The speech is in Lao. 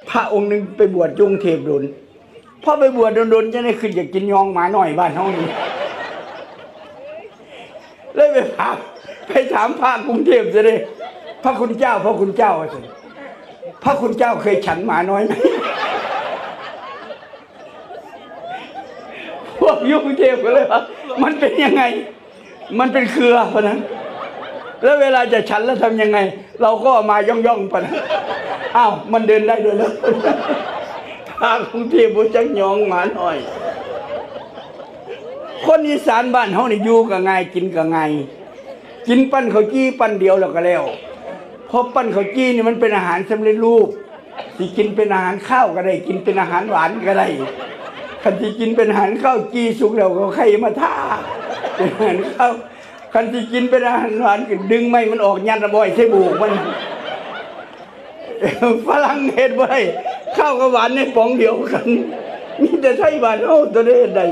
ພະອົງໜຶ່ງໄປບວດຢູ່ກຸງເທບດົນ ພໍໄປບວດດົນໆ ຈັ່ງໄດ້ຄິດຢາກກິນຍອງໝານ້ອຍບ້ານເຮົານີ້ ເລີຍໄປຖາມ ໄປຖາມພະກຸງເທບຊະເດ້ "ພະຄຸນເຈົ້າ ພະຄຸນເຈົ້າ" ວ່າຊັ້ນ "ພະຄຸນເຈົ້າເຄີຍສັນໝານ້ອຍໄໝ?" ພວກຢູ່ກຸງເທບກໍເລີຍວ່າ "ມັນເປັນຍັງໄງ?" "ມັນເປັນເຄືອ" ປານນັ້ນ "ແລ້ວເວລາຈະສັນແລ້ວທຳຍັງໄງ?" "ເຮົາກໍເອົາມາຢ່ອງໆ" ປານນັ້ນ. ອ້າວ ມັນເດີນໄດ້ດ້ວຍເລີ ພະກຸງເທບບໍ່ຈັກຍອງໝານ້ອຍ. ຄົນອີສານບ້ານເຮົານີ້ຢູ່ກໍງ່າຍ ກິນກໍງ່າຍ ກິນປັ້ນເຂົ້າຈີ່ປັ້ນດຽວແລ້ວກໍແລ້ວ ເພາະປັ້ນເຂົ້າຈີ່ນີ້ມັນເປັນອາຫານສຳເລັດຮູບ ຊິກິນເປັນອາຫານຄາວກໍໄດ້ ກິນເປັນອາຫານຫວານກໍໄດ້. ຄັນຊິກິນເປັນອາຫານຄາວ ຈີ່ສຸກແລ້ວກໍໄຂ່ມາທາເປັນອາຫານຄາວ ຄັນຊິກິນເປັນອາຫານຫວານ ກໍດຶງໄມ້ມັນອອກ ຍັດເອົາອ້ອຍໃສ່ໂບກມັນ. ຝຣັ່ງເຮັດບໍ່ໄດ້ ຄາວກັບຫວານໃນປ໋ອງດຽວກັນ ມີແຕ່ໄທບ້ານເຮົາເທົ່ານັ້ນເຮັດໄດ້.